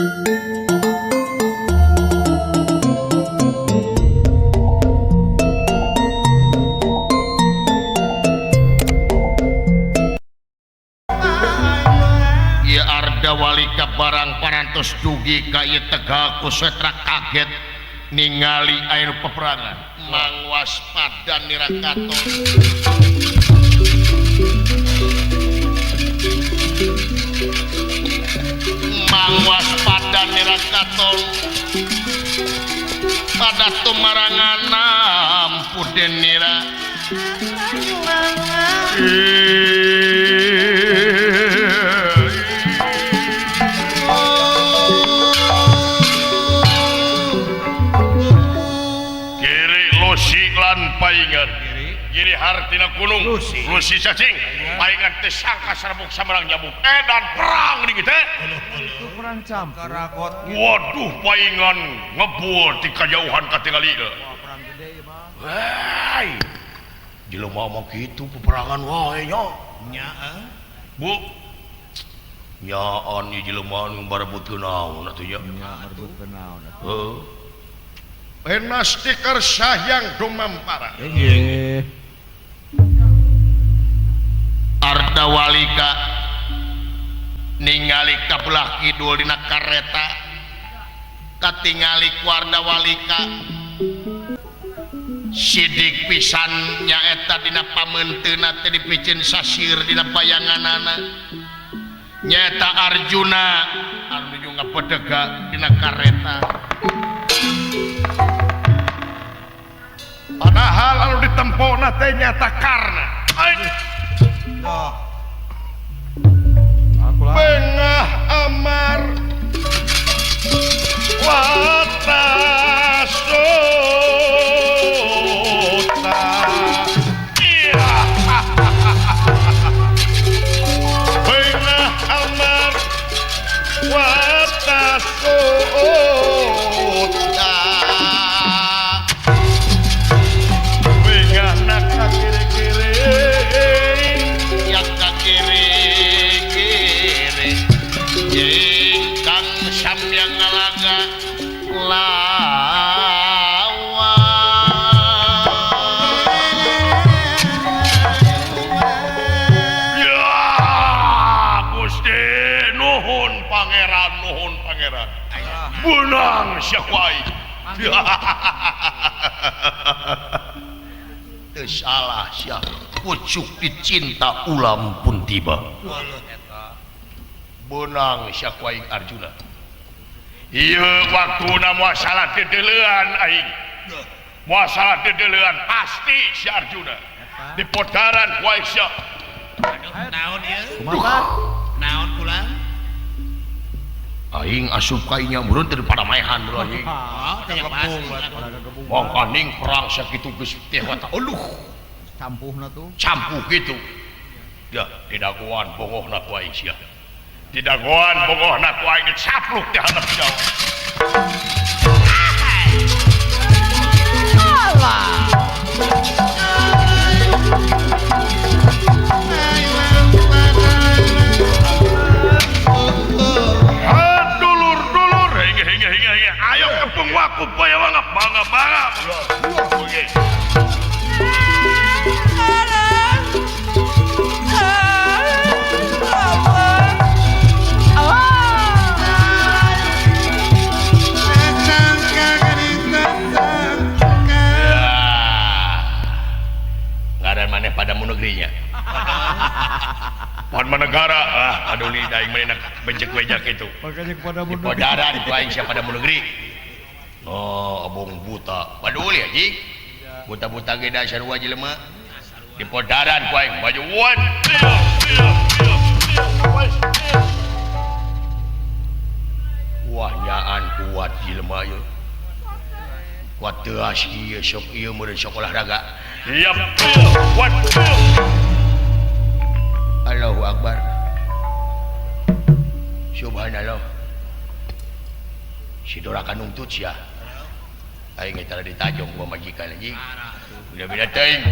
Ieu Arda Walika barang parantos dugi ka ieu Tegal Kusetra kaget ningali air peperangan mangwaspadan nirakaton. Mangwaspadan nirakaton pada tumarangan nampu denira. Kiri Lusi lan paingan kiri hartina gunung Lusi cacing paingan teh sangka sarbuk samarang nyabuk edan perang di kita. Perang campur. Waduh paingan ngebul di kajauhan katingali. Perang gede ya mah. Hei, jelema mah kitu peperangan wae nya. Nya Bu. Nyaan ieu jelema nu barebutkeun naon atuh nya. Nya barebutkeun naon atuh. Heuh. Penas tikar sahyang dumampara. Nggih. Arda Walika ningali ka belah kidul dina kareta katingali ku Arda Walika sidik pisan nyaeta dina pamenteuna teh dipiceun sasir dina bayanganana nyaeta Arjuna anu nuju ngapedega dina kareta padahal anu ditempona teh nyaeta Karna. Bengah amar watasota. Bengah amar watasota. Bengah nak kiri-kiri yang kiri-kiri ingkang samyang ngalaga lawan. Ya Gusti nuhun pangeran, nuhun pangeran. Benang sia ku aing. Teu salah sia pucuk dicinta ulam pun tiba. Benang sia ku aing Arjuna. Ieu waktuna moal salah dedeleuan aing. Moal salah dedeleuan pasti si Arjuna. Di podaran ku aing sia. Naon ieu? Kumaha? Naon kula? Aing asup ka inya meureun teu pada maehan bro aing. Oh, teh pasti. Mangkaning perang sakitu geus teh mata aduh. Campuhna tuh. Campuh kitu. Ya, didagoan bongohna ku aing sia. Didagoan bongohna ku aing dicapluk di handap Jawa. Alah. Dulur-dulur, hingga hingga hingga hingga. Ayo kepung waku baya bangga bangga bangga. Oke. Ngaran maneh padamu negerinya. Pohon menegara, ah aduh li daing maneh becek-becek itu. Makanya kepada Di podaran ku aing sia padamu negeri. Oh, abong buta. Paduli anjing. Buta-buta ge da sarua jelema. Di podaran ku aing maju wan. Wah nyaan kuat jelema ieu. Kuat teuas ieu sok ieu meureun sok olahraga. Yap. Kuat. Allahu Akbar. Subhanallah. Si Dora nuntut sia. Aing eta ditajong ku pamajikan anjing. Beda-beda teuing.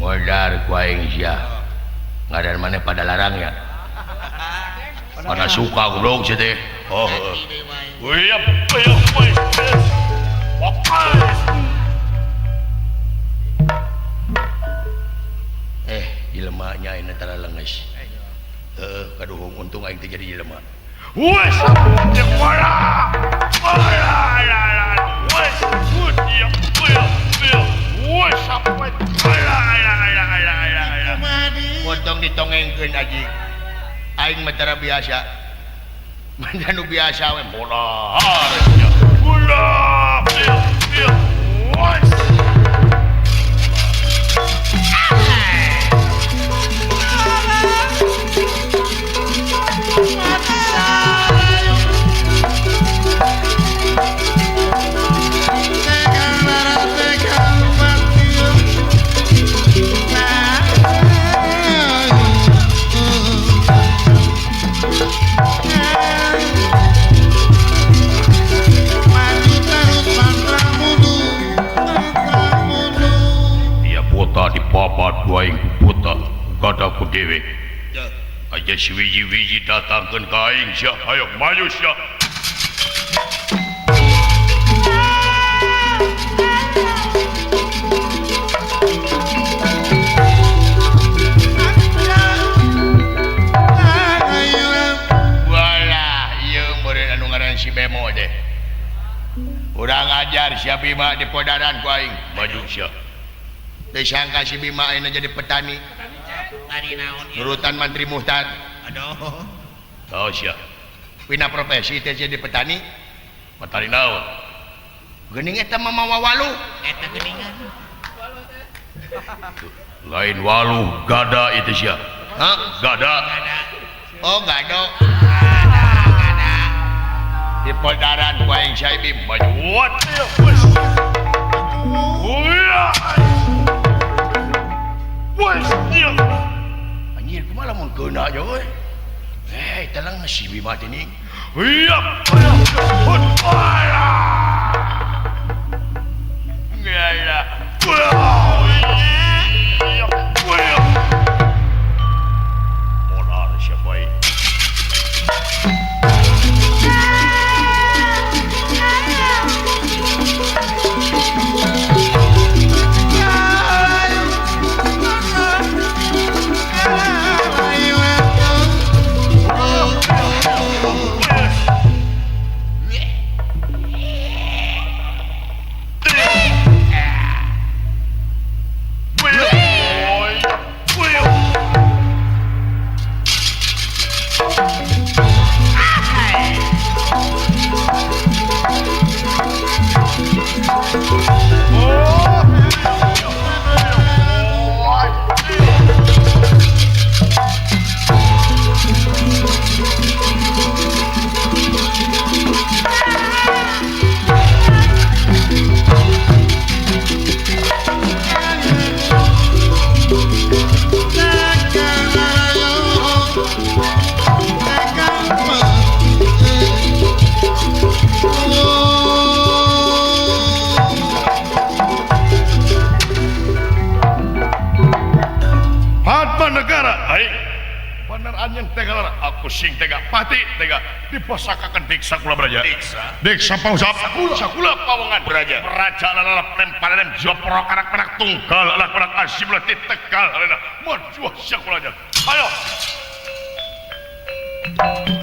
Modar ku aing sia. Ngaran maneh pada larang ya. Pada suka goblok sia teh. Oh. Eh, jelema nya ayeuna tara leungeus. Heuh, kaduhung untung aing teh jadi jelema. Wes, potong ditongengkeun aji. Aing mah tara biasa. Mana nu biasa we modar. Ulah, wes. Dipapat aing ku buta gada ku dewe aja si wiji-wiji datangkeun ka aing sia ayo maju sia. Walah ieu meureun anu ngaran si Bemo teh urang ajar sia Bima di podaran ku aing maju sia. Disangka si Bima ayeuna jadi petani. Petani naon ieu? Nurutan Mantri Muhtar. Aduh. Tahu sia. Pina profesi teh jadi petani. Petani naon? Geuning eta mah mawa walu. Eta geuningan. Lain walu, gada itu sia. Hah? Gada. Gada. Oh, gado. Gada, gada. Di podaran ku aing sia Bima maju. Anjir kumaha lamun keuna nya euy. Eh, telang si Bima teh ning. Modar siapa ieu? Aku sing tega pati tega dipasakakan diksa kula braja diksa pausap sakula pawongan braja raja lalap lemparan joprok anak-anak tunggal anak-anak asim letih tegal maju sakula aja ayo. Oh.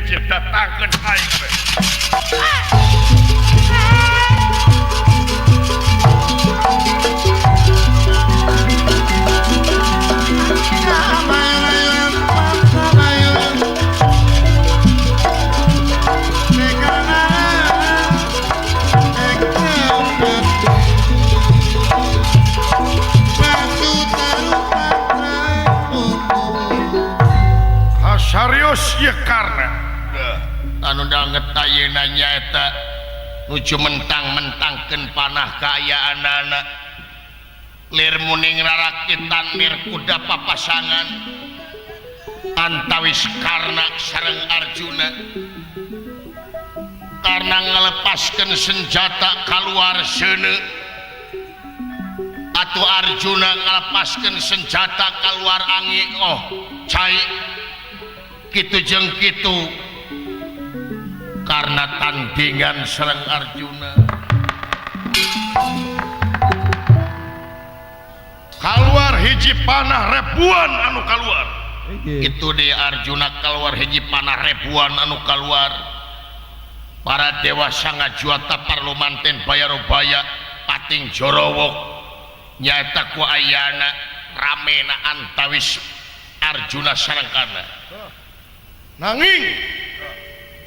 Ya, datangkeun aing teh. Serius ya karena anu danget ayeuna nyaeta nuju mentang-mentangkeun panah kaayaanana lir muning rarakitan lir kuda papasangan antawis Karna sareng Arjuna karena ngalepaskeun senjata kaluar seuneu atuh Arjuna ngalepaskeun senjata kaluar angi oh cai kitu jeung kitu karena tandingan sareng Arjuna keluar hiji panah ribuan anu keluar itu di Arjuna keluar hiji panah ribuan anu keluar para dewa sangajuata parlumanten bayarobaya pating jorowok nyaeta ku ayana ramena antawis Arjuna sareng Karna nanging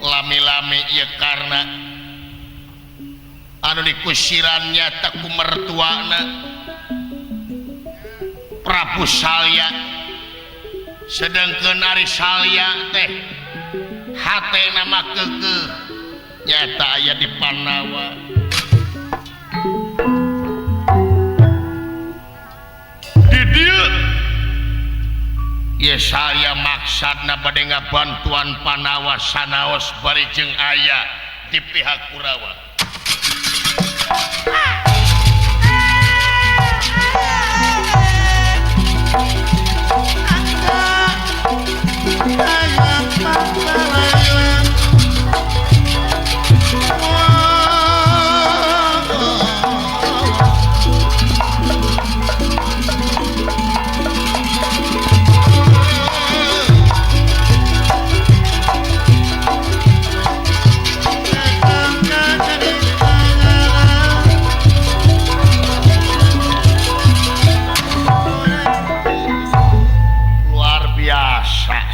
lami-lami ieu Karna anu dikusiran nyata ku mertuana Prabu Salya sedengkeun ari Salya teh hatena mah keukeuh nyata aya di Pandawa di dieu ye saya maksudna bade ngabantuan Pandawa sanaos bari jeung aya di pihak Kurawa.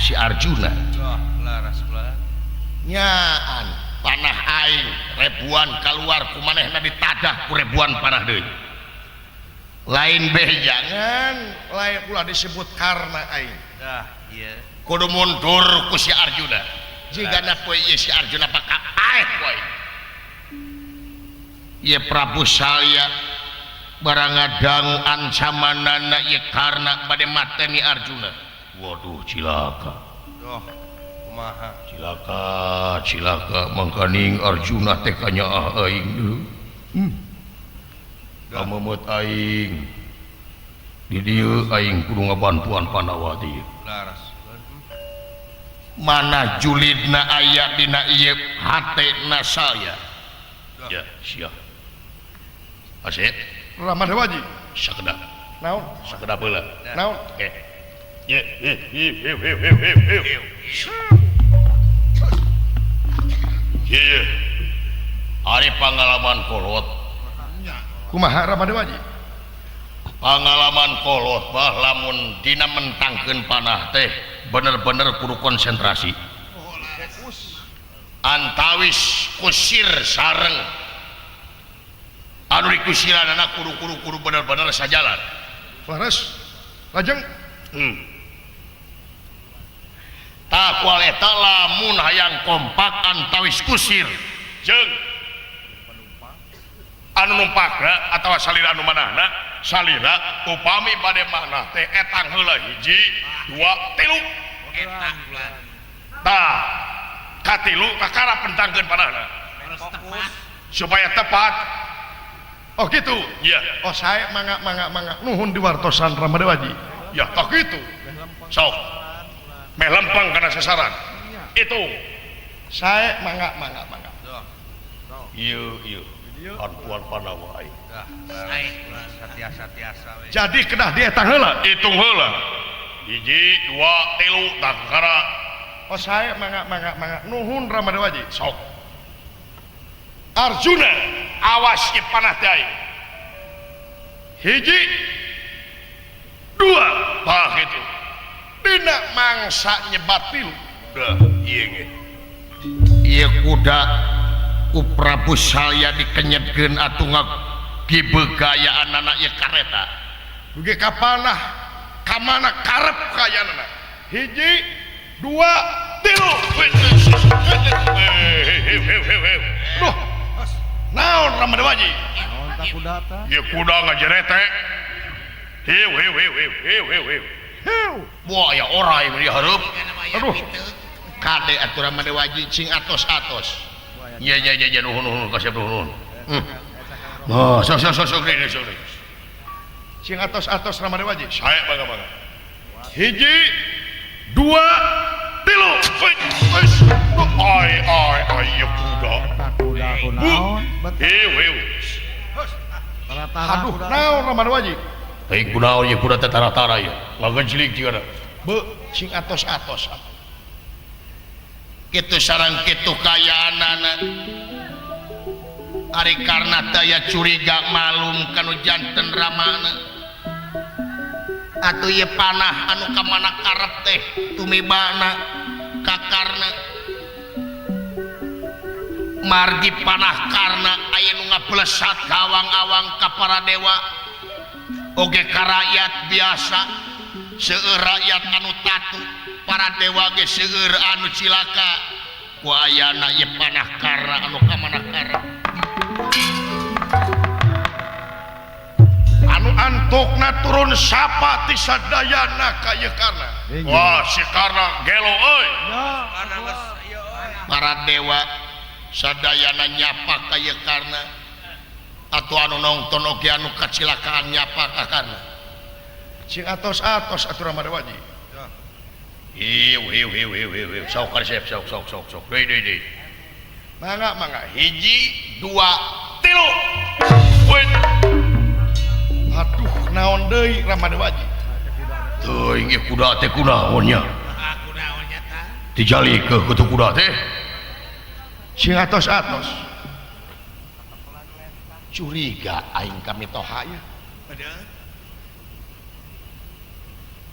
Si Arjuna nyaan panah aing ribuan keluar ku manehna ditadah ku ribuan panah deui lain bejangan lain ulah disebut karena aing dah ieu kudu mundur ku si Arjuna jigana poe ieu si Arjuna bakal paeh poe ieu Prabu Salya barang ngadangu ancamanana ieu Karna bade mateni Arjuna. Waduh cilaka. Duh, kumaha? Cilaka, cilaka mangkaning Arjuna teh kanyaah aing deui. Kamemeut aing. Di dieu aing kudu ngabantuan Pandawa teh. Laras. Mana julidna aya dina ieu hatena saya. Ya, sia. Asep, Rama Dewaji. Sakedap. Naon? Sakedap heula. Naon? Ye, Ari pengalaman kolot. Kumaha Rama Dewaji? Pengalaman kolot bah lamun dina mentangkeun panah teh bener-bener kudu konsentrasi. Antawis kusir sareng anu dikusiranana kudu bener-bener sajalan. Laras lajeng Takwal eta lamun hayang kompak antawis kusir jeung Anu numpakna atawa salira anu manahna salira upami bade manah teh etang heula hiji dua tilu Eta ulah. Tah katilu kakara pentangkeun panahna Harus tepat. Supaya tepat. Oh gitu. Ya. Oh sae mangga mangga mangga nuhun diwartosan Rama Dewaji. Ya tah kitu. Sok meh lempeng kana sasaran itu. Sae mangga mangga mangga. Ieu ieu Antuan Pandawa aing. Sae ulah. Satiasa-tiasa we. Jadi kedah dietang heula. Hitung heula. Hiji, dua, tilu, tah kakara. Oh sae mangga mangga mangga nuhun Rama Dewaji. Sok. Arjuna awas ieu panah teh aing. Hiji, dua, tah kitu. Dina mangsa nyebat tilu. Dah, ieu ge. Ieu kuda ku Prabu Salya dikenyetkeun atuh ngagibeugayaanana ieu kareta. Dugi ka panah ka mana karep kayanana. Hiji, dua, tilu. Duh. Naon Rama Dewaji? Naon tah kuda tah? Ieu kuda ngajerete. Hiu hiu hiu hiu hiu hiu hiu. Hiu. Wah aya orai mun dihareup. Aduh. Kade atuh Rama Dewaji cing atos-atos. Nya nya nya nya nuhun nuhun kasep nuhun. Nah, sok sok sok sok deui sok deui. Cing atos-atos Rama Dewaji. Sae bangga bangga. Hiji, dua, tilu. Ai ai ai ieu kuda. Eta kuda kunaon? Bet Hiu hiu. tara-tara Aduh, kuda. naon Rama Dewaji? Teuing kunaon ieu kuda teh tara-tara ieu. Ngagejlik jiga. Be, cing atos-atos. Kitu sareng kitu kayaanana. Ari karna teh curiga malum kanu janten ramana. Atuh ieu panah anu ka mana karep teh tumibana ka Karna. Margi panah Karna aya nu ngablesat ka awang-awang ka para dewa oge ka rakyat biasa. Seueur rakyat anu tatu, para dewa ge seueur anu cilaka. Ku ayana ieu panah Karna anu ka mana karep. Anu antokna turun sapa ti sadayana ka ieu Karna. Wah, si Karna gelo euy. Ya, Karena geus ieu euy. Para dewa sadayana nyapa ka ieu Karna. Atuh anu nongton oge anu kacilakaan nyapa ka Karna. Cing atos-atos atuh Rama Dewaji. Hiu hiu hiu hiu hiu hiu. Sok karesep sok sok sok sok. Deui deui deui. Mangga mangga. Hiji, dua, Tilu. Wait. Aduh, naon deui Rama Dewaji? Teuing ieu kuda teh kunaon nya? Ah kunaon nya tah? Dijalikeun ku kuda teh. Cing atos-atos. Curiga aing ka mitoha ieu. Bener.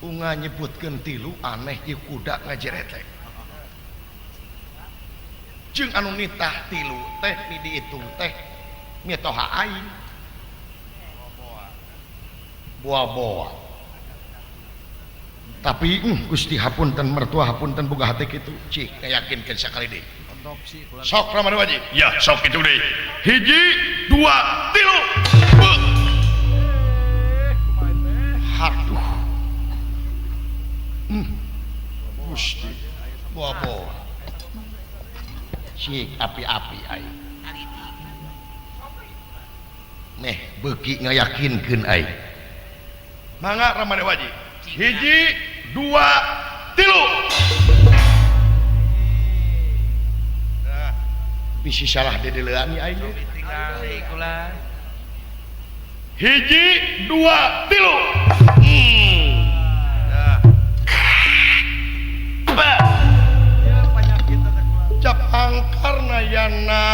Unga nyebutkeun tilu aneh ieu kuda ngajerete. Jeung anu nitah tilu teh ni diitung teh mitoha aing. Boa-boa. Tapi Gusti hapunten mertua hapunten boga hate kitu. Cik ngayakinkeun sakali deui. Otopsi kula. Sok Rama Dewaji. Ya, sok itu deui. Hiji, dua, tilu. Beuh. Aduh. Gusti. Boa-boa. Cik api-api aing. Meh beuki ngayakinkeun aing. Mangga Rama Dewaji. Hiji, dua, tilu. Bisi salah dedelean aing. Ditinggali kula. Hiji, dua, tilu. Ya penyakit teh kula. Cap angkarna yana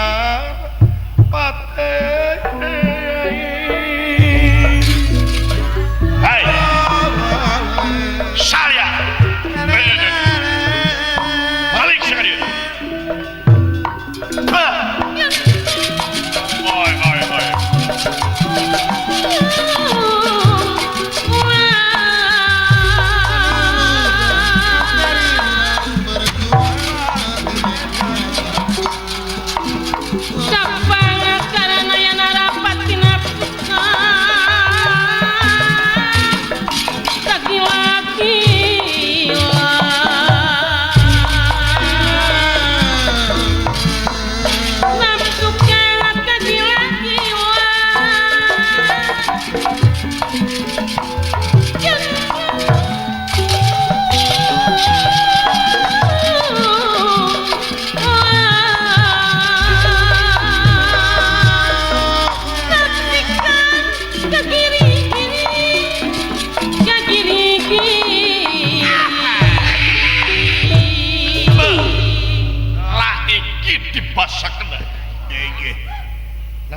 pate. Hai. Salya. Balik sekali. Oi oi oi. Sapang karena yana rapat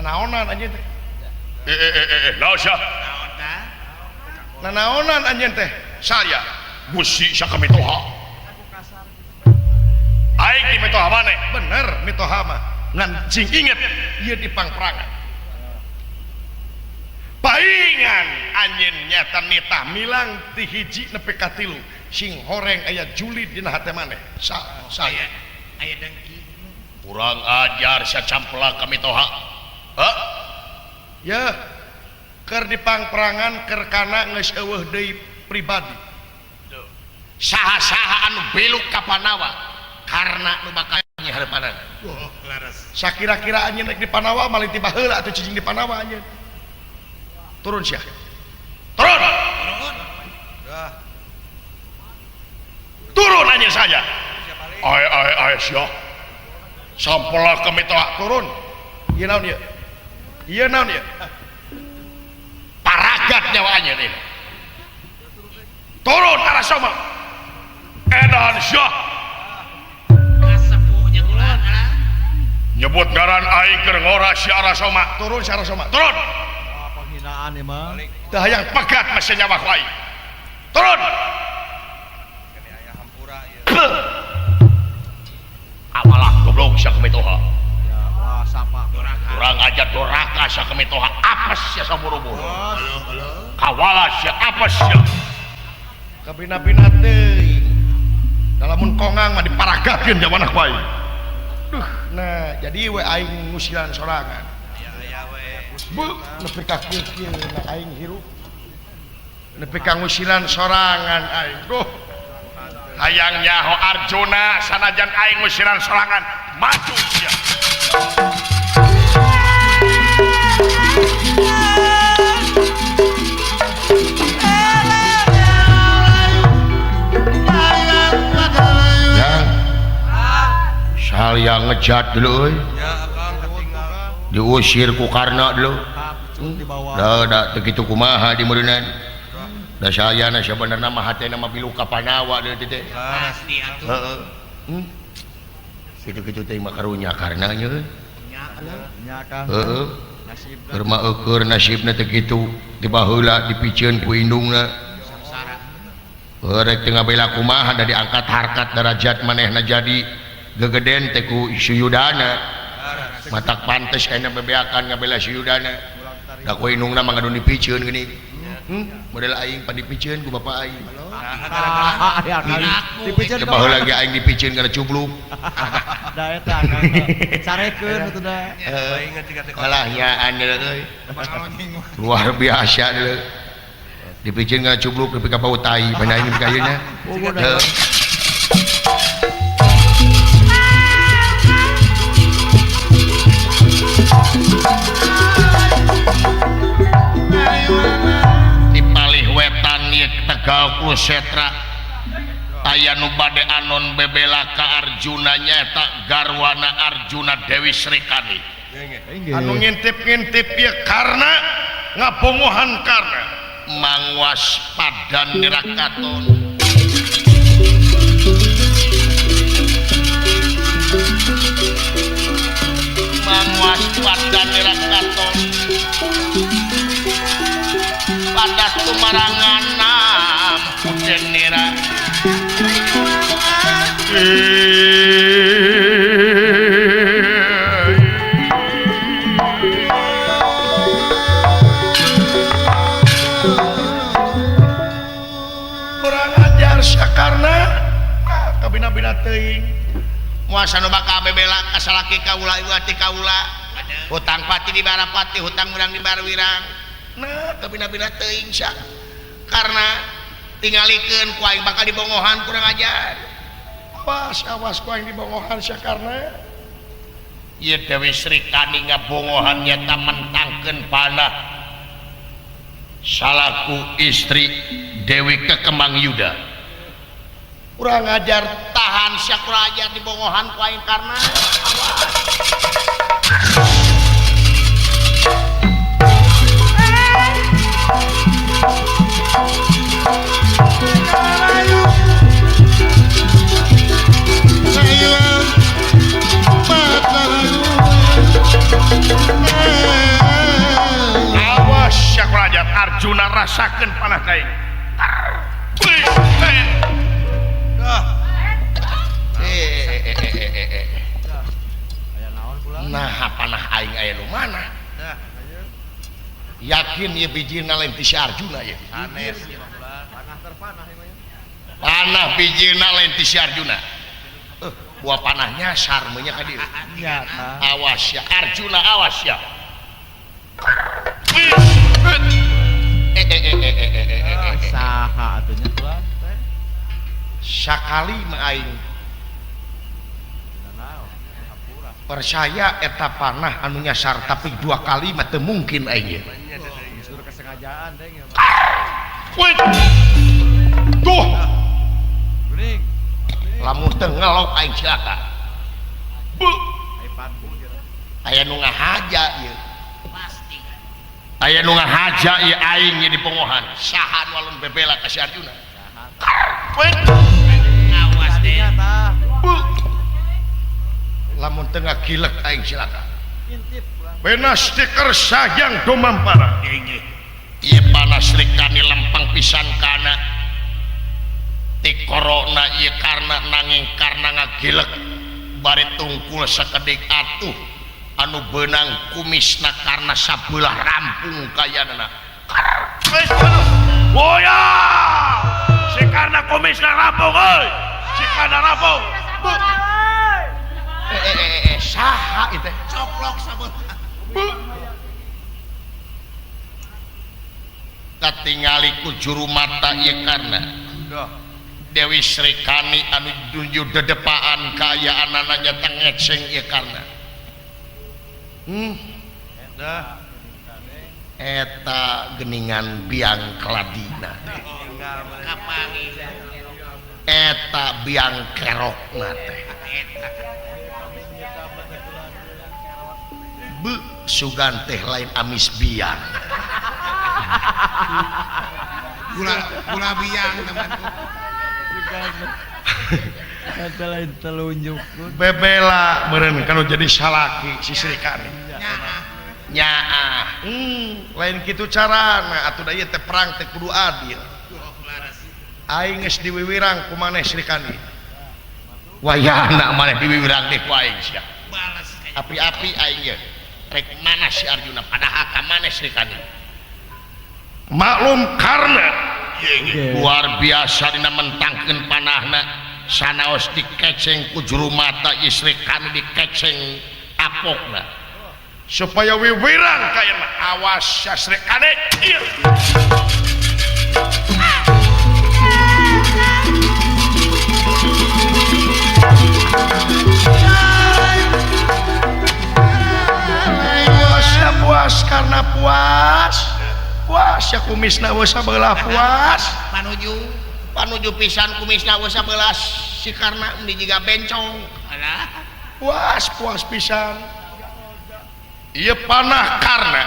Nanaonan anjeun teh. Naon sia? Naon tah? Nanaonan anjeun teh? Saya Gusti sakamitoha. Aing di mitoha maneh. Bener mitoha mah. Ngan sing inget ieu di pangperangan. Paingan anjeun nyata nitah milang ti hiji nepi ka tilu. Sing horeng aya julid dina hate maneh. Saya aya dengki. Kurang ajar sia campela kamitoha. Hah? Ya, keur di pangperangan keur kana geus eueuh deui pribadi. Saha-saha anu beluk ka Panawa karena nu bakal nyaheupanan. Oh, laras. Sakira-kira anjeun rek di Panawa maling ti baheula atuh cicing di Panawa anjeun. Turun sia. Turun. Turun. Dah. Turun anjeun saja. Ai ai ai sia. Sampela kamitoha turun. Ieu naon ieu? Ieu naon ieu? Paragat nyawa anjeun ieu. Turun arasoma. Edan sia. Kasepuhnya ulah alah. Nyebut ngaran aing keur ngora si Arasoma. Turun si Arasoma. Turun. Wah, penghinaan ieu mah. Teu hayang pegat mah nyawa ku aing. Turun. Kene aya hampura ieu. Awalah goblok sia kamitoha. Ya, wah sapa. Doraka. Kurang ajar doraka sia kamitoha. Apes sia saburu-buru. Halo, halo. Kawala sia apes sia. Kabina-bina teuing. Lamun kongang mah diparagakeun jawana ku aing. Duh, nah jadi we aing ngusiran sorangan. Aya aya we. Bu, nepi ka kieu-kieu na aing hirup. Nepi ka ngusiran sorangan aing. Duh. Hayang nyaho Arjuna sanajan aing ngusiran sorangan maju sia. Yang ngejat dulu euy. Ya, Akang ketinggalan. Diusir ku Karna dulu. Dibawa. Da da teu kitu kumaha di meureunnan. Da sayana sabenerna mah hatena mah pilu ka Panawa deui teh. Pasti atuh. Heeh. Kitu-kitu teh mah karunya Karna nya euy. Nya Kang. Heeh. Nasib. Keur mah eueur nasibna teh kitu. Di baheula dipiceun ku indungna. Samsara. Heuh rek teu ngabela kumaha da diangkat harkat derajat manehna jadi gegeden teh ku Suyudana. Matak pantes ayeuna bebeakan ngabela Suyudana. Da ku indungna mah ngadon dipiceun geuning. Model aing pan dipiceun ku bapa aing. Dipiceun ka baheula ge aing dipiceun kana cubluk. Da eta Kang. Carekeun atuh da. Alah nyaan euy. Luar biasa deui. Dipiceun kana cubluk nepi ka bau tai pan aing nepi ka ayeuna. Di palih wetan ieu Tegal Kurusetra aya nu bade anon bebela ka Arjuna nyaeta garwana Arjuna Dewi Srikandi. Anu ngintip-ngintip ieu karna ngabongohan karna mangwas padan nirakaton. Mangwas padan nirakaton padas tumarangan nampu nira. Kurang ajar sakarna kabina-bina teuing. Muasa nu bakal bebela ka salaki kaula ieu ati kaula. Hutang pati di barapati, hutang urang di barwirang. Nah, kabina-bina teuing sia. Karena tingalikeun ku aing bakal dibongohan kurang ajar. Awas, awas ku aing dibongohan sia karna. Ieu Dewi Srikandi ngabongohan nyata mentangkeun panah salaku istri Dewi Kekemang Yuda. Kurang ajar tahan sia kurang ajar dibongohan ku aing karna. Awas. Saya Arjuna rasakeun panah aing. Nah panah aing aya nu mana? Yakin ieu bijina lain ti si Arjuna ieu. Sanes. Panah terpanah ieu mah. Panah bijina lain ti si Arjuna. Buah panah nyasar meunya ka dieu. Awas ya Arjuna, awas ya. Saha atuh nya tuan teh? Sakali mah aing percaya eta panah anu nyasar, tapi dua kali mah teu mungkin aing ieu. Unsur kesengajaan teh ieu. Tuh. Geuning. Lamun teu ngelok aing cilaka. Beuh. Aya nu ngahaja ieu. Pasti. Aya nu ngahaja ieu aing ieu di pongohan. Saha nu alun bebela ka si Arjuna? Awas deh. Beuh. Lamun teu ngagilek aing cilaka. Intip pulang. Benas stiker sayang dumampara. Ieu panas Srikani lempeng pisan kana ti korona ieu karna nanging karna ngagilek bari tungkul sakedik atuh anu beunang kumisna karna sabelah rampung kayanana. Boya! Si karna kumisna rampung euy. Si karna rampung. Saha ieu teh? Coplok sabelah. Katingali ku juru mata ieu karna. Dewi Srikani anu nuju dedepaan kaayaanana nyata ngeceng ieu karna. Eta geningan biang keladina teh. Eta biang kerokna teh. Beuh, sugan teh lain amis biang. Gula biang temanku. Eta lain telunjuk. Bebela meureun kanu jadi salaki si Srikani. Nyaah. Lain kitu carana atuh da ieu teh perang teh kudu adil. Aing geus diwiwirang ku maneh Srikani. Wayahna maneh diwiwirang teh ku aing sia. Api-api aing ye. Rek mana si Arjuna padahal ka maneh Srikani. Maklum karna luar biasa dina mentangkeun panahna sanaos dikeceng ku juru mata ieu Srikani dikeceng apokna supaya wiwirang kayana awas ya Srikani. Puas ya puas karena puas. Puas ya kumisna geus sabelah puas. Panuju pisan kumisna geus sabelah si karna meni jiga bencong. Alah. Puas puas pisan. Ieu panah karna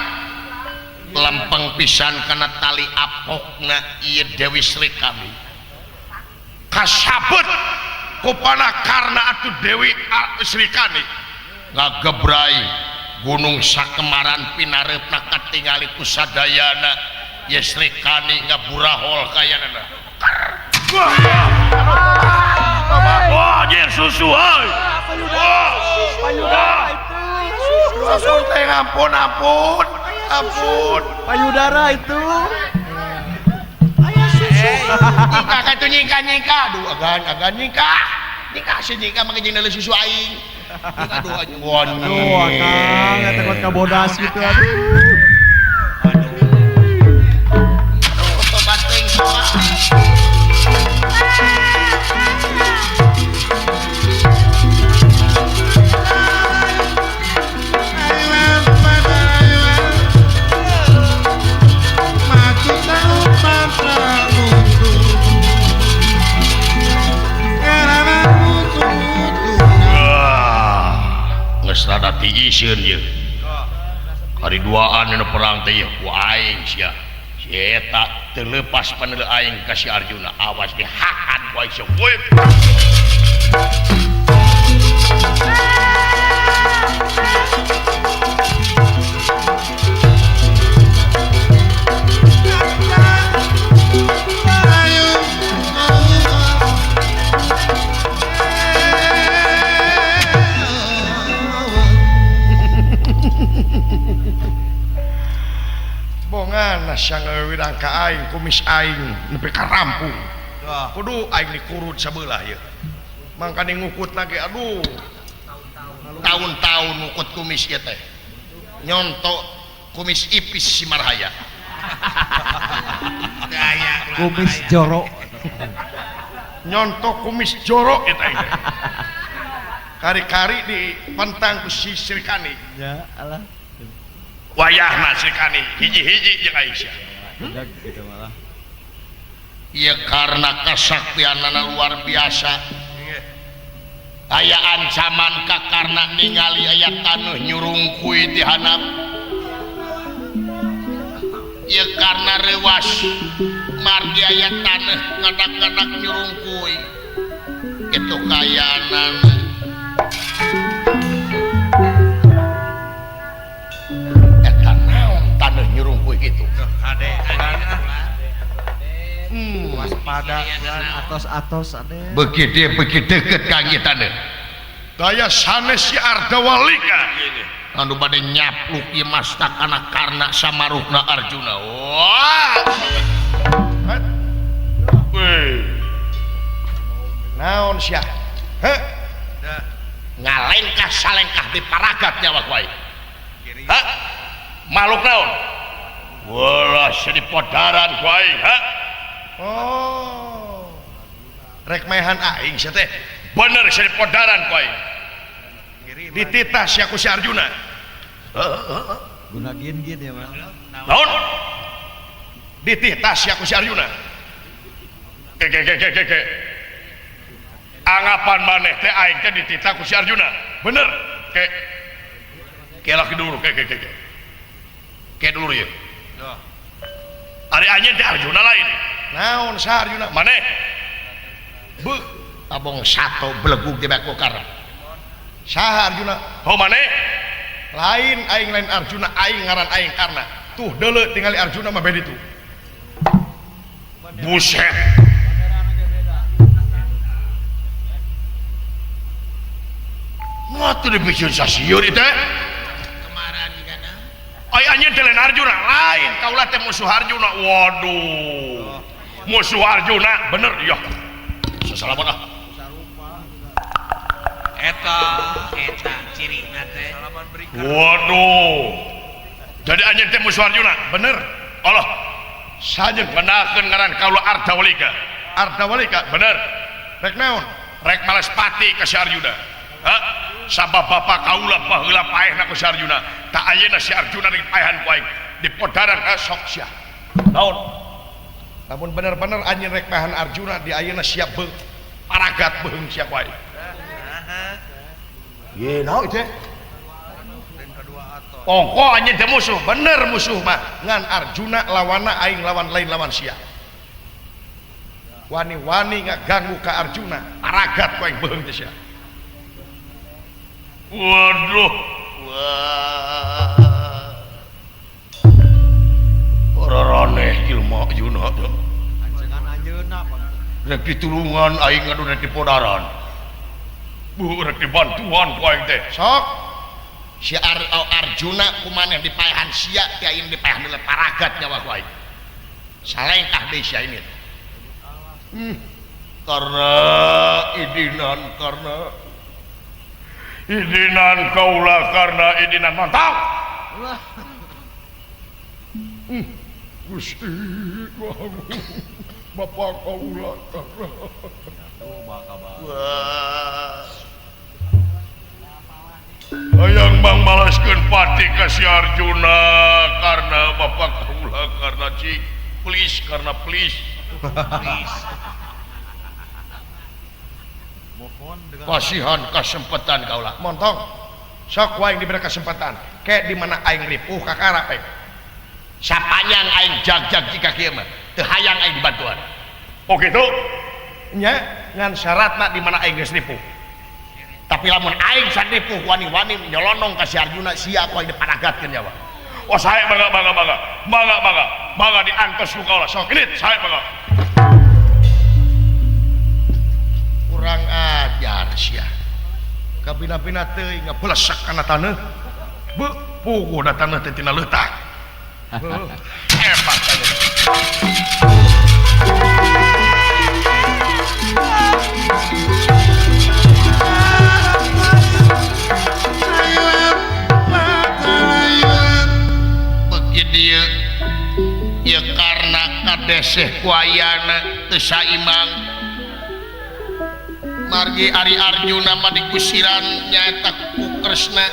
lempeng pisan kana tali apokna ieu Dewi Srikani. Kasabet ku panah karna atuh Dewi Srikani ngagebrai gunung sakemaran pinareupna katingali ku sadayana ieu Srikani ngaburahol kayanana. Wah, anjir susu euy. Payudara itu. Susu teh ampun ampun. Ampun. Payudara itu. Aya susu. Nyika ka tuh nyika nyika. Aduh agan agan nyika. Nyika si nyika mah jeung susu aing. Aduh anjing. Aduh akang eta kuat kabodas gitu aduh. Aduh tobat teuing tobat. Rada tiiseun ieu. Hari duaan dina perang teh ieu ku aing sia. Si eta teu leupas paneuleuh aing ka si Arjuna. Awas dihahan ku aing sia. Weuh. Asa ngawidang ka aing kumis aing nepi ka rampung. Kudu aing dikurut sabelah ieu. Mangkane ngukut lagi aduh. Tahun-tahun ngukut kumis ieu teh. Nyonto kumis ipis si Marhaya. Kumis jorok. Nyonto kumis jorok eta aing. Kari-kari dipentang ku si Srikani. Ya Allah. Wayahna Srikani hiji-hiji jeung aing sia. Gitu malah. Ieu karena kasaktianana luar biasa. Aya ancaman ka karena ningali aya taneuh nyurungkuy ti handap. Ieu karena reuwas margi aya taneuh ngadak-ngadak nyurungkuy. Kitu kayaanana. Eta naon taneuh nyurungkuy kitu? Kade waspada atos-atos ade. Beuki deukeut ka ieu taneuh. Daya sanes si Ardawalika anu bade nyapluk ieu mastakana karna samarukna Arjuna. Wah. Weh. Naon sia? Heh. Ngalengkah salengkah di paragat nyawa ku aing. Hah? Makhluk naon? Walah sia dipodaran ku aing, ha? Oh. Rek maehan aing sia teh. Bener sia dipodaran ku aing. Dititah sia ku si Arjuna. Heeh. Guna gin-gin ya, Bang. Naon? Dititah sia ku si Arjuna. Ke ke ke ke ke. Anggapan maneh teh aing teh dititah ku si Arjuna. Bener. Ke. Ke laki dulu ke ke ke ke. Ke dulu ieu. Ari anjeun teh Arjuna lain. Naon sa Arjuna? Maneh? Beuh, tabong sato belegug di baku karna. Saha Arjuna? Oh maneh? Lain aing lain Arjuna, aing ngaran aing Karna. Tuh deuleu tingali Arjuna mah beda itu. Buset. Mah teu dipikeun sasieun ieu teh. Kemaran juga na. Ai anjeun teh lain Arjuna, lain kaula teh musuh Arjuna. Waduh. Musuh Arjuna, bener ya. Sasalaman ah. Eta eta cirina teh. Waduh. Jadi anjeun teh musuh Arjuna, bener. Allah. Sajeun kenalkeun ngaran kaula Ardawalika. Ardawalika, bener. Rek naon? Rek males pati ka si Arjuna. Hah? Sabab bapa kaula baheula paehna ku si Arjuna. Tak ayeuna si Arjuna dipaehan ku aing. Dipodaran ka sok sia. Naon? Lamun bener-bener anjeun rek paehan Arjuna di ayeuna siap beuh paragat beuheung sia ku aing. Ye naon teh? Ongko anjeun teh musuh, bener musuh mah. Ngan Arjuna lawanna aing lawan lain lawan sia. Wani-wani ngaganggu ka Arjuna, paragat ku aing beuheung teh sia. Waduh. Wah. Oraraneh jelema Arjuna. Anjeungan anjeunna Rek ditulungan aing anu rek dipodaran. Bu rek dibantuan ku aing teh. Sok si Arjuna ku maneh dipaehan sia ti aing dipaehan deuleu paragat nyawa ku aing. Salengkah deui sia ini. Karena idinan karena idinan kaula karena idinan mantap. Gusti Bapak kaula karena wah. Hayang bang balaskeun pati ka si Arjuna karena bapak kaula karena cik please karena please. Please. Kasihan kesempatan kaula. Montong. Sok wae diberi kesempatan. Kayak di mana aing ripuh kakara pek. Sapanjang aing jag-jag jika kieu mah teu hayang aing dibantuan. Oh kitu? Nya ngan syaratna di mana aing geus ripuh. Tapi lamun aing sanipuh wani-wani nyolonong ka si Arjuna sia ku aing diparagatkeun nyawa. Oh sae mangga mangga mangga. Mangga mangga. Mangga diangkes ku kaula. Sok init sae mangga. Kurang ajar sia. Kabina-bina teuing ngabelesek kana taneuh. Beuh, puguh da taneuh teh tina leutak. Hebat aja. Beki dieu ieu karna kadeseh ku ayana teu saimang. Margi Ari Arjuna mah dikusiran nyaeta ku Kresna.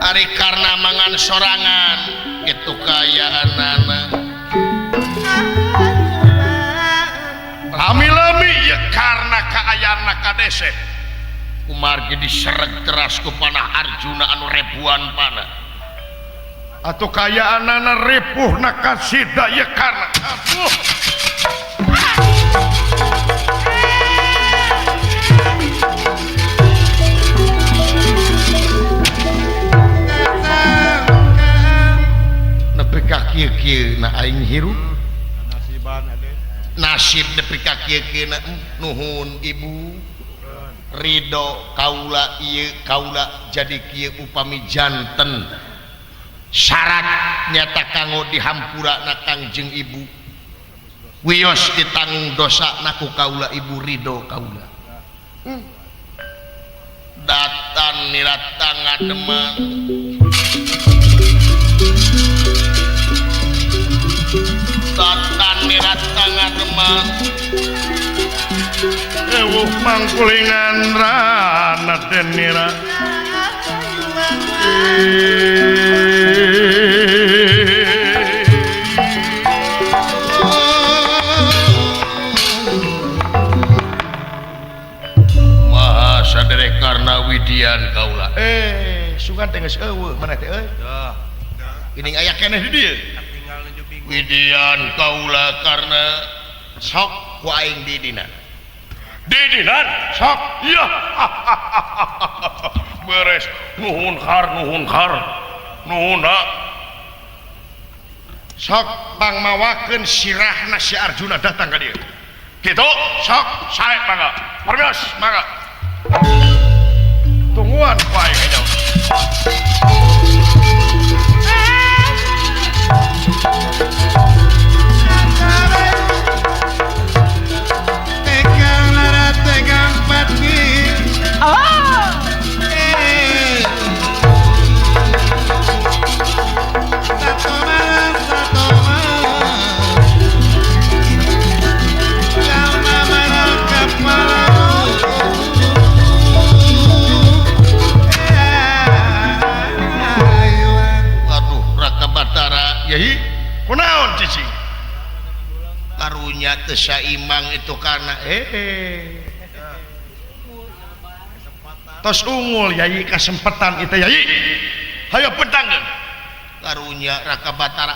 Ari karna mangan sorangan kitu kaayaanana. Lami-lami ieu karna kaayaanna kadeseh. Kumargi disereg teras ku panah Arjuna anu ribuan panah. Atuh kaayaanana ripuhna kasida ieu karna. Atuh. Nepi ka kieu-kieu na aing hirup. Nasib nepi ka kieu-kieu na nuhun ibu. Ridho kaula ieu kaula jadi kieu upami janten. Syarat nyata kanggo dihampura na Kangjeng Ibu. Wios ditanggung dosa na ku kaula ibu ridho kaula. Datan niratang ngademan. Datan niratang ngademan. Ewuh mangkulingan rana denira. Maha sadere karna widian kaula. Sugan teh geus eueuh maneh teh euy. Geuning aya keneh di dieu. Widian kaula karna sok ku aing didina. Didinan sok iya. Beres nuhun har nuhun har nuhun ha. Sok pangmawakeun sirahna si Arjuna datang ka dieu. Kitu sok sae mangga. Permios mangga. Tungguan ku aing nya. Aduh Raka Batara Yai kunaon cicing? Karunya teu saimang itu karena tos unggul yai kasempatan itu yai. Hayo pentangkeun. Karunya Raka Batara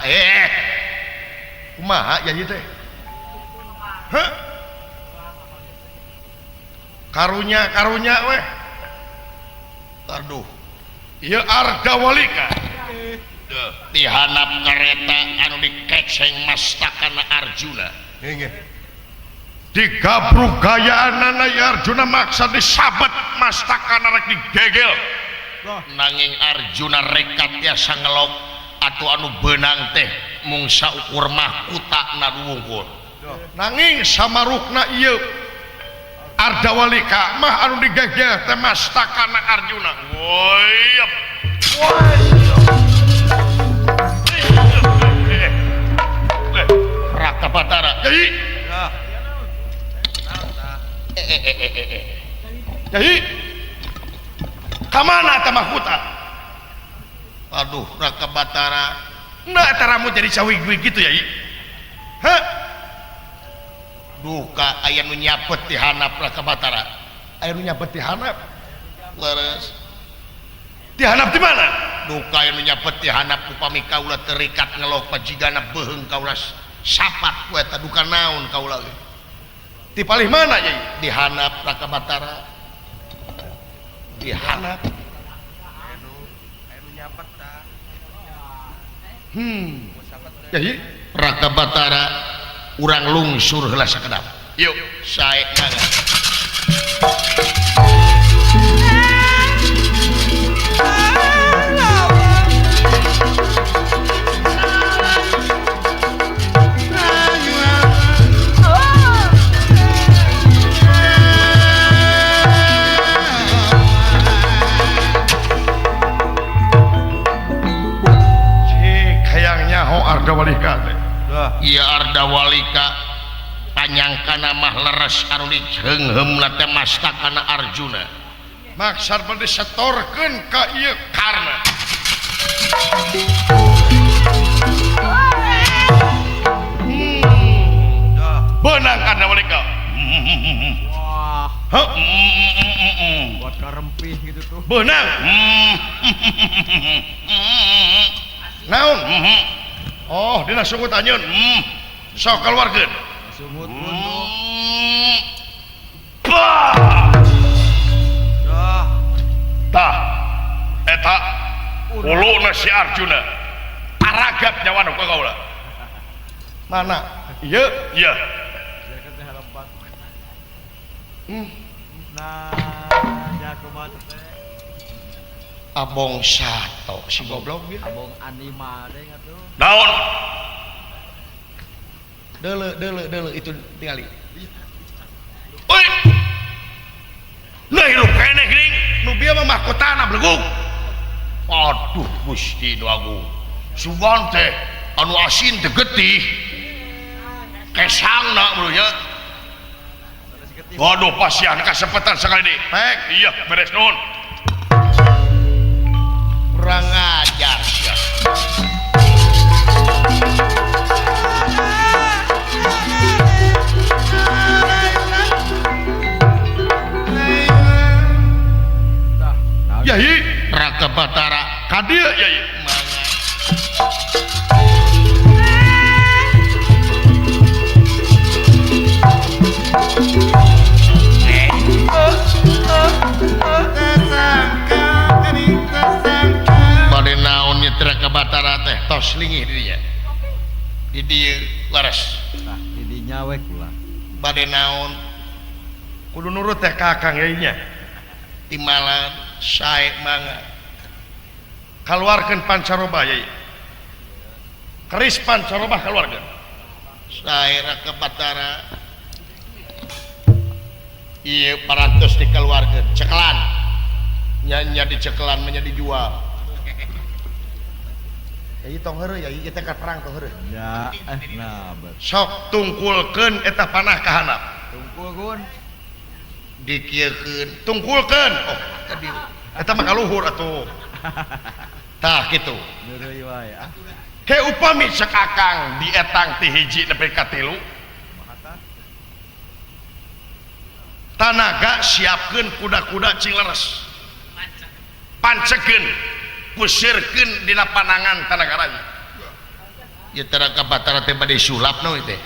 kumaha yai teh? Hah? Karunya karunya weh. Aduh ieu Ardawalika. Dihanap kereta anu dikekseng mastakana Arjuna. Digabruk gayaanana Arjuna maksa disabet mastakana rek digegel. Nanging Arjuna rekat tiasa ngelok atuh anu beunang teh mung saukur mahkuta na wungkul. Nanging samarukna ieu Ardawalika mah anu digegel teh mastakana Arjuna. Woyep. Raka Batara. Yai. Yai. Kamana eta mahkuta? Aduh Raka Batara. Nah eta rambut jadi cawig-wig gitu yai. Hah? Duka aya nu nyapet di handap Raka Batara. Aya nu nyapet di handap? Leres. Di handap di mana? Duka aya nu nyapet di handap upami kaula terikat ngelok pajigana beuheung kaula sapat ku eta duka naon kaula ge. Di palih mana yai? Di handap Raka Batara. Di handap. Aya nu nyapet tah. Yai Raka Batara urang lungsur heula sakedap. Yuk, sae mangga. Ardawalika teh. Ieu Ardawalika panyangkana mah leres anu diheungheumna teh mastakana Arjuna. Maksad mah disetorkeun ka ieu Karna. Benang Ardawalika. Wah. Hah? Buat karempih gitu tuh. Benang. Naon? Oh, dina sungut anjeun. Sok keluarkeun. Sungut munduh. Dah. Tah. Eta uluna si Arjuna. Paragap nyawana ka kaula. Mana? Ieu, ieu. Nah, ya kumaha teh. Abong sato si goblok ieu. Abong anima deui atuh. Naon? Deuleu deuleu deuleu itu tingali. Oi. Lah hirup keneh geuning. Nu bieu mah mahkotana belegug. Aduh Gusti nu agung. Sugan teh anu asin teh getih. Kesangna bro nya. Waduh pasihan kasepetan sekali ini. Pek, iya beres nuhun. Kurang ajar sia. Yai Raka Batara ka dieu yai. Mangga. Bade naon nyetra ka Batara teh tos lingih dirinya. Di dieu leres. Tah di dinya we kula. Bade naon kudu nurut teh ka Akang yai nya. Timalan sae mangga. Kaluarkeun pancaroba yai. Keris pancaroba kaluarkeun. Sae Raka Batara. Ieu parantos dikeluarkeun cekelan. Nya dicekelan mah nya dijual. Yai tong heureuy yai ieu teh ka perang tong heureuy. Ya, nah sok tungkulkeun eta panah ka handap. Tungkul gun. Dikieukeun, tungkulkeun. Oh, tadi eta mah ka luhur atuh. Tah kitu. Heureuy wae ah. Ke upami cek Akang dietang ti hiji nepi ka 3. Tanaga siapkeun kuda-kuda cing leres. Pancekeun, pusirkeun dina panangan tanaga raja. Ieu teh Raka Batara teh bade sulap nu teh.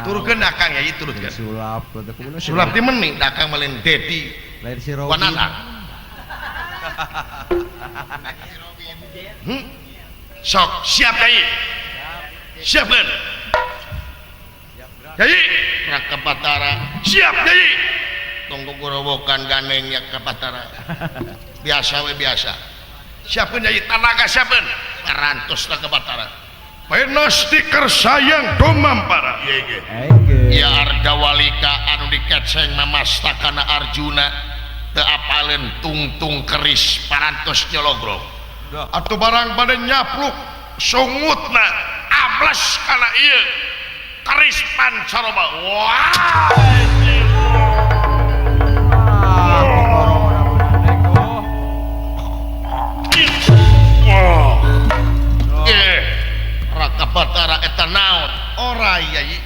Turunkeun Akang yai turutkeun. Sulap teh kumaha? Sulap teh meni da Akang mah lain Dedi. Lain si Robin. Wananang. Sok siap yai. Siapkeun. Yai Raka Batara siap yai. Tong gogorowokan gandeng ya ka Batara. Biasa we biasa. Siapkeun yai tanaga siapkeun. Parantos Raka Batara. Penos stiker sayang domampara. Ya Ardawalika anu dikeceng mamastakana Arjuna teu apaleun tungtung keris parantos nyologrok. Atuh barang bade nyapluk sungutna ambles kana ieu keris pancaroba. Wah. Raka Batara eta naon? Ora yai.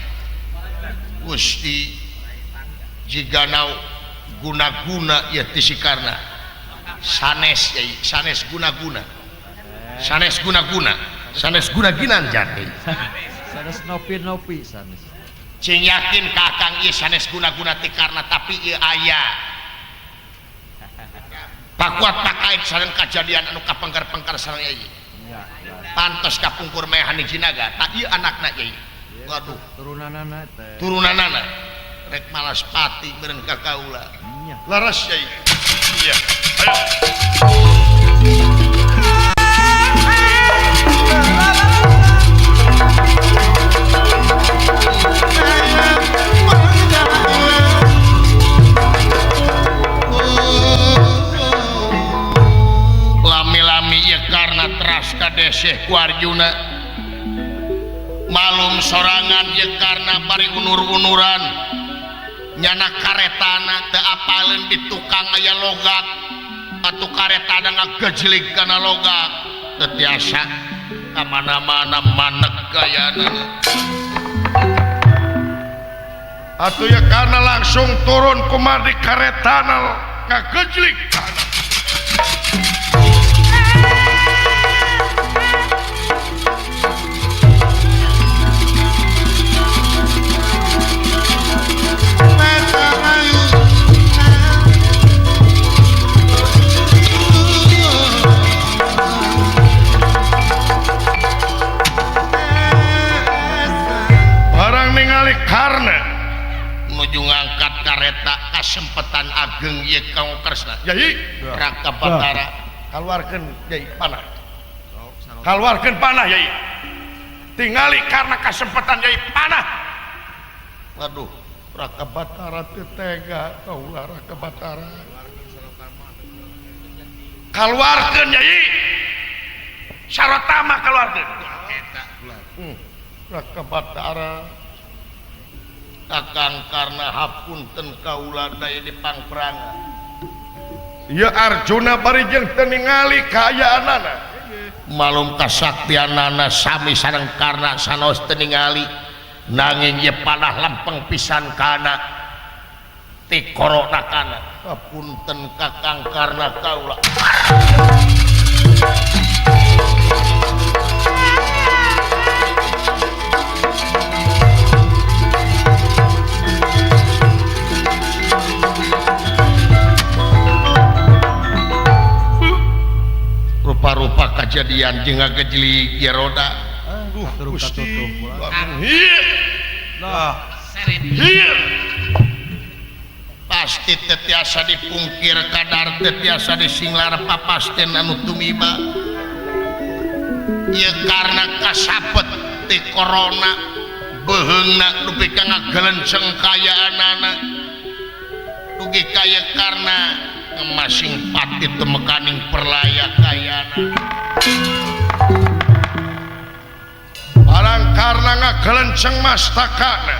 Gusti jigana guna-guna ieu ti si Karna. Sanes yai, sanes guna-guna. Sanes guna-guna, sanes guna-ginan jati. Sanes nopi-nopi sanes. Cing yakin ka Akang ieu sanes guna-guna ti Karna tapi ieu aya. Pakuat pakait sareng kajadian anu kapengker-pengker sareng yai. Pantos kapungkur maehan jinaga tak ieu anakna yai. Waduh, turunanana teh. Turunanana rek malas pati meureun ka kaula. Leres yai. Iya. Ayo. Lami-lami ieu Karna teras kadeseh ku Arjuna. Malum sorangan ye karna bari unur-unuran nyana karetana teu apaleun di tukang aya logak atuh karetana ngagejlig kana logak teu tiasa ka mana-mana manek gayana. Atuh ya karena langsung turun kumardi karetana ngagejlig kana. Barang ningali karna nuju ngangkat kareta kasempetan ageng ieu Kang Kresna. Yai Raka Batara kaluarkeun yai panah. Kaluarkeun panah yai. Tingali karena kasempetan yai panah. Waduh, Raka Batara teu tega kaulah Raka Batara. Kaluarkeun yai. Sarotama kaluarkeun. Raka Batara Kakang karna hapunten kaula daya di pangperangan. Ieu Arjuna bari jeung teu ningali kaayaanana. Malum kasaktianana sami sareng karna sanaos teu ningali nanging ieu panah lempeng pisan kana ti korona kana. Hapunten Kakang karna kaula. Rupa-rupa kejadian jeung ngagejlig ieu roda. Aduh, Gusti. Pasti teu tiasa dipungkir kadar teu tiasa disinglar papasten anu tumiba. Ieu karna kasapet ti corona beuheungna dupi ka ngagelenceng kayaanana. Dugi kaya karna masing pati temekaning perlaya kayana. Barang karna ngagelenceng mastakana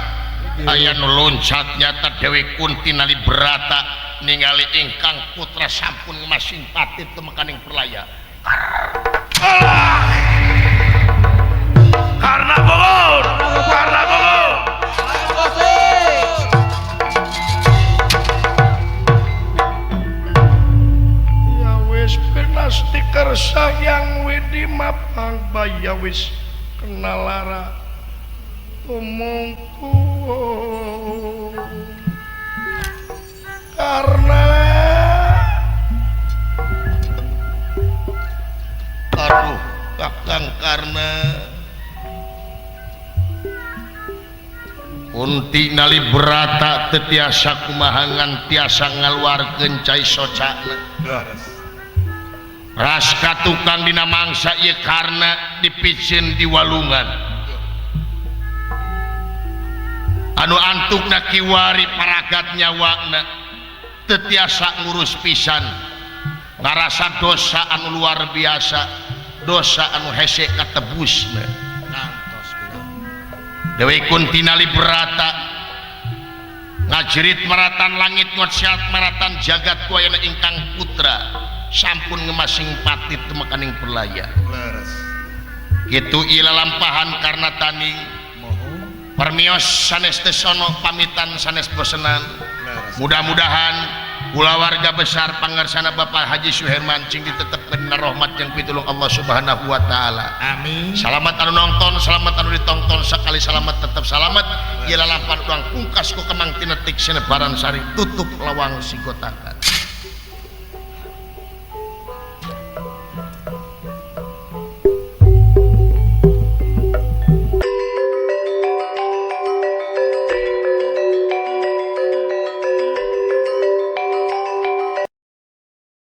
aya nu loncat nyata Dewi Kunti nali berata ningali ingkang putra sampun masing pati temekaning perlaya. Allah! Karna Bogor, Karna Bogor. Ya wis penasti kersa yang wedi mapang baya wis kena lara tumungku karena aduh Kakang Karna Kunti nali berata teu tiasa kumahangan tiasa ngaluarkeun cai socana. Raska tukang dina mangsa ieu karna dipicen di walungan. Anu antukna kiwari paragat nyawana teu tiasa ngurus pisan. Ngarasa dosa anu luar biasa, dosa anu hese katebusna. Dewi Kunti nali berata ngajerit maratan langit ngosiat maratan jagat ku ayana ingkang putra sampun ngemasing pati temekaning perlaya. Kitu ila lampahan karna taning permios sanes tesono pamitan sanes bosenan. Mudah-mudahan kulawarga besar pangarsana Bapak Haji Suherman cing ditetepkeun dina rahmat jeung pitulung Allah Subhanahu wa taala. Amin. Salamat anu nonton, selamat anu ditonton, sekali selamat tetap selamat. Ieu lalampahan urang pungkas ku kemang tinetik sinebaran sari tutup lawang sigotakan.